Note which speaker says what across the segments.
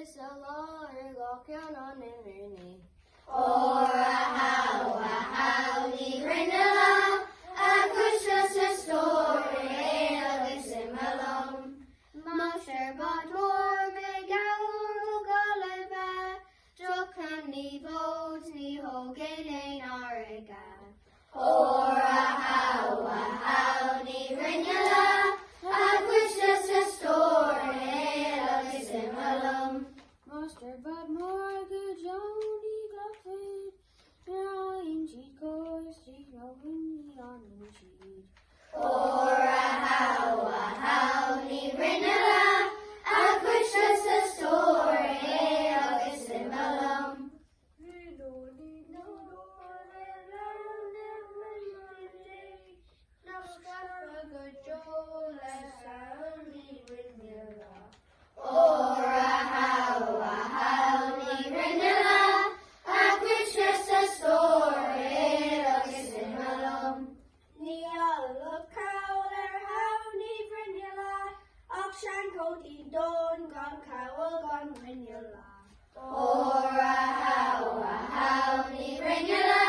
Speaker 1: Is a lá ar gach ceann an imní.
Speaker 2: Óra how a how ní rinne lá a cuisle sa stór é agus ime liom.
Speaker 1: Máistir bád mór mé gabhair ó Gaillimhe, Drochcheann ní bhód ní thógainn aon fharraige.
Speaker 2: Óra how a how ní rinne lá a cuisle sa stór é agus ime liom.
Speaker 1: Máistir bád mór go deo ní ghlacfaid, Nuair a fhaigheann siad cor istigh nó ní fhanann siad.
Speaker 2: Óra how a how ní rinne lá a cuisle sa stór é agus ime liom. Óra how a how ní rinne lá a cuisle sa stór é agus ime liom.
Speaker 3: Ní cabhail ar how ní bhrinne lá ach seanchótaí donn gan cabhail gan rinne lá.
Speaker 2: Óra how a how ní rinne lá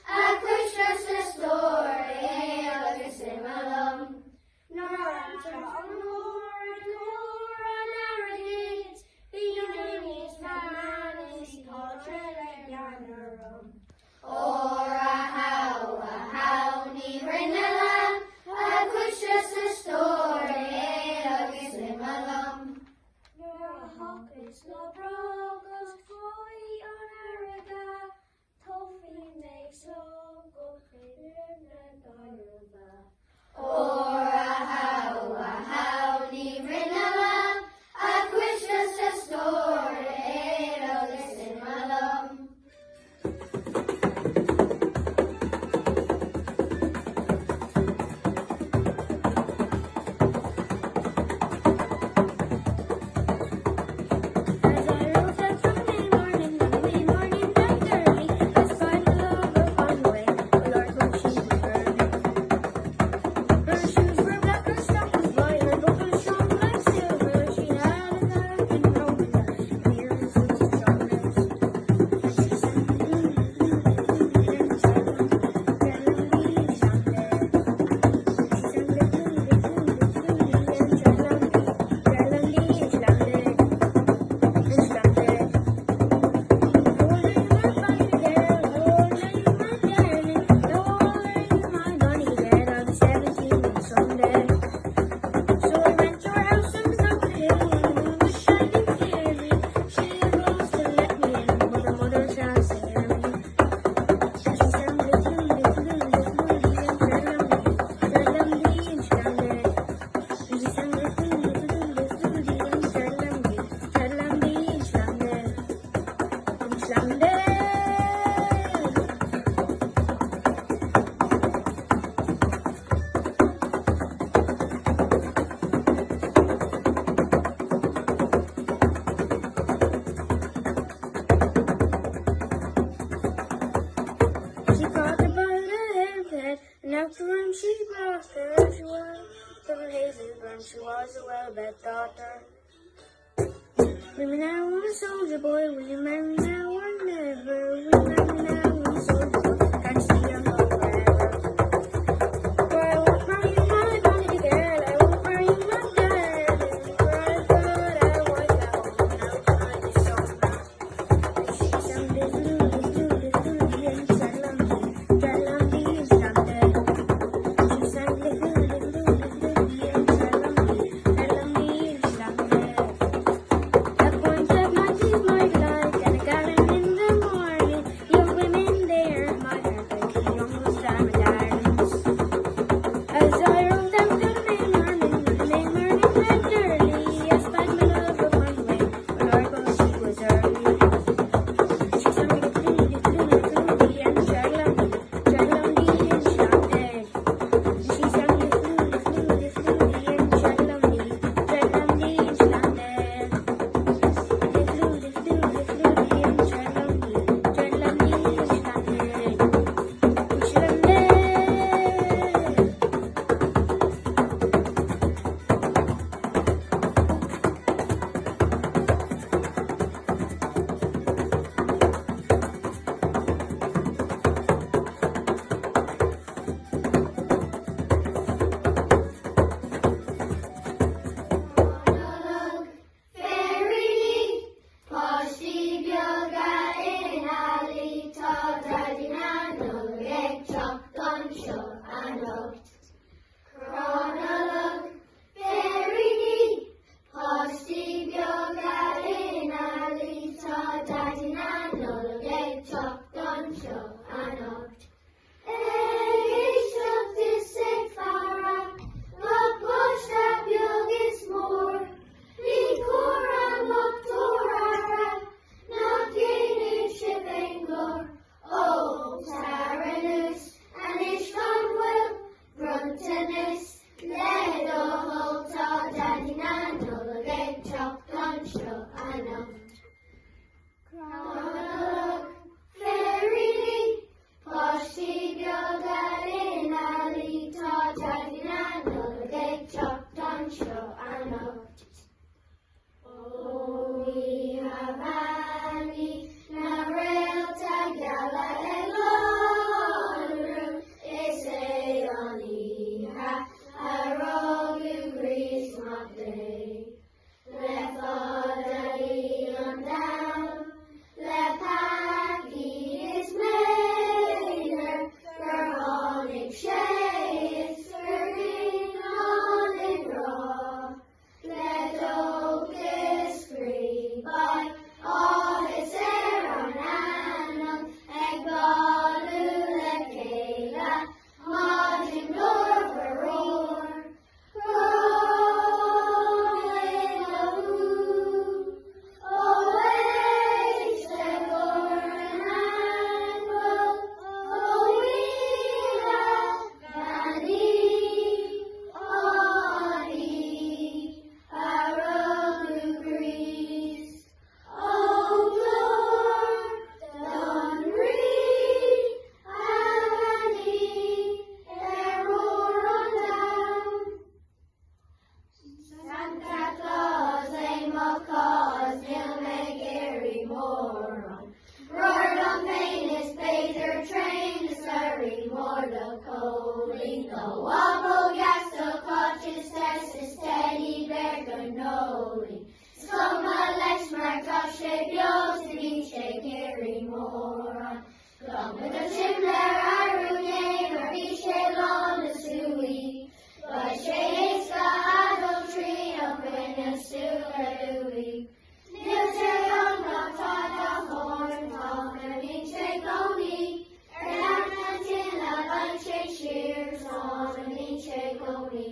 Speaker 2: a cuisle sa stór é agus ime liom.
Speaker 3: Nuair an mór cór an airgid, bhí níos is tá le geanarm.
Speaker 2: Óra how a how ní rinne lá a cuisle sa stór é agus ime liom.
Speaker 3: Nuair a thachas le bragus faoi an airge, Tofií mé slán go na Gaillimhe.
Speaker 2: Óra how a how ní rinne lá a cuisle sa stór é agus ime liom.
Speaker 1: As I rose up Sunday morning, Monday morning bright early, I spied the love upon the way, oh Lord, how she was burning. Her shoes were black, her stockings white, her buckles shone like silver. She had a dark robe and the earrings with shoulders. And she sang, Sunday. So I went to her house on the top of the hill, and the moon was shining clearly. She arose to let me in, but her mother shall say hear me. And she sang little, little, little, and tra-la-lee, and tra-la-lee, and And she sang little, little, little, and tra-la-lee, tra-la-lee, and tra-la-lee. She caught her by the head, and out the room she brought her. She was from Hazelburn, she was a well-bred daughter. Will you now, a soldier boy? Will you marry now or never? Will you marry now, a soldier boy? Can't see I'm gone forever. For I won't marry you, my bonny girl. I won't marry you, my darling. For I've got a wife at home, and outside is so mad. She sang little, little, little, and tra-la-lee, tra-la-lee, and tra-la-lee. She sang little, little, little, and tra-la-lee, tra-la-lee, and tra-la-lee. A pint of night is my delight, and a gallon in the morning. You
Speaker 2: anocht. Crann Nollag, féiríní, páistí beaga ina luí, tá Daidí na Nollag ag teacht anseo anocht. Ag éisteacht is ag faire gach páiste beag is mór, bí cúramach tabhair aire nach ndéanfaidh sibh aon ghlór. Ó, tar anuas anois gan mhoill, bronntanas le do thoil, tá Daidí na Nollag ag teacht anseo anocht. Crann Nollag, féiríní, páistí beaga ina luí, tá Daidí na Nollag ag teacht anseo anocht. Ó oíche bheannaithe na réalta geala ag lonrú, is é an oíche a rugadh Críost Mac Dé. Le fada luigh an domhan le peacaí is méanar gur tháinig sé is gur ghin an i ngrá. Le dóchas croí beidh áthas ar ár n-anam ag bailiú le chéile maidin ghlórmhar óir. Santa Claus é mo chás, níl mé ag iarraidh mórán. Rothar dom féin is b'fhéidir traein is lorry mór do Chóilín. Go abó dheas do Cháit is Tess is Teddy Bear do Nóilín. Is cuma leis mar tá sé beo is ní bhíonn sé ag iarraidh mórán. Glónna do simléar arú inné mar bhí sé lán le súí. Beidh sé éasca a dhul trína choinne sula luí. Níl sé ann ná tá dá thorn tá nuair a bhíonn sé i gcónaí. Ar leac na tine beidh sé siar tráth a bhíonn sé i gcónaí.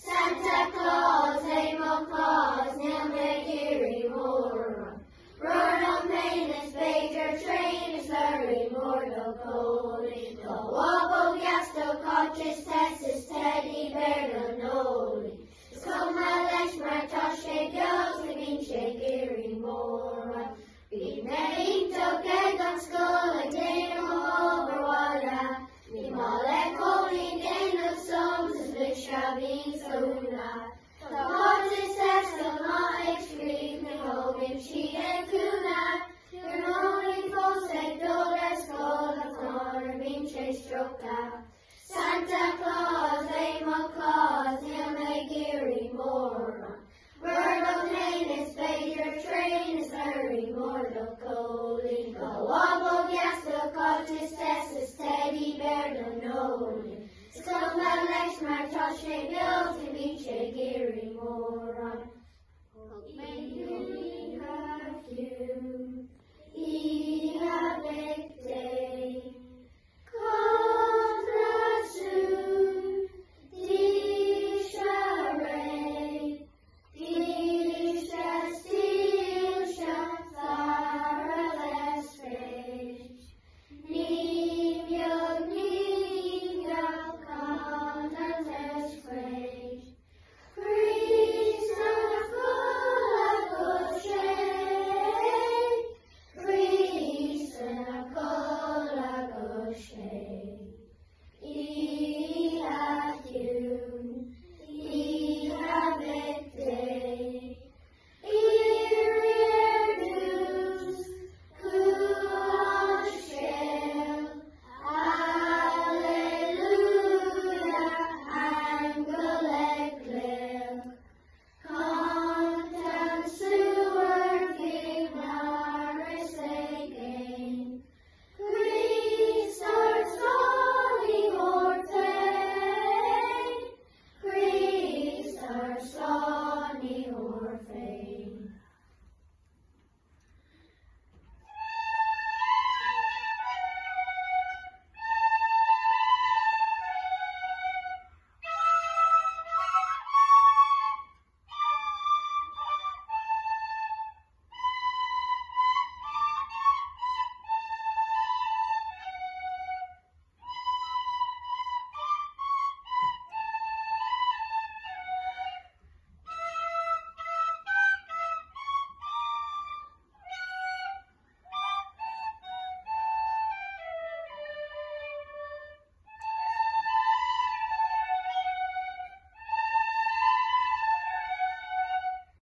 Speaker 2: Santa Claus é mo chás, níl mé ag iarraidh mórán. Rothar dom féin is b'fhéidir traein is lorry mór do Chóilín. Go abó dheas do Cháit is Tess is Teddy Bear do Nóilín. Is cuma leis mar tá sé beo is ní bhíonn sé ag iarraidh mórán. Bhí mé iontach ag an scoil ag déanamh mo obair bhaile. Ní maith le Cóilín déanamh sums is mise a bhíonn sa mhúineadh. Tá Cáit is Tess go maith ag scríobh, ní thógann siad aon chúnamh. Níl Nóilín fós ag dul ar scoil ach nuair a bhíonn sé stróicthe. Santa Claus é mo chás, níl mé ag iarraidh mórán. Rothar dom féin is b'fhéidir traein is lorry mór do Chóilín. Go abó dheas do Cháit is Tess is Teddy Bear do Nóilín. Is cuma leis mar tá sé beo is ní bhíonn sé ag iarraidh mórán. Thug mé oíche chiúin.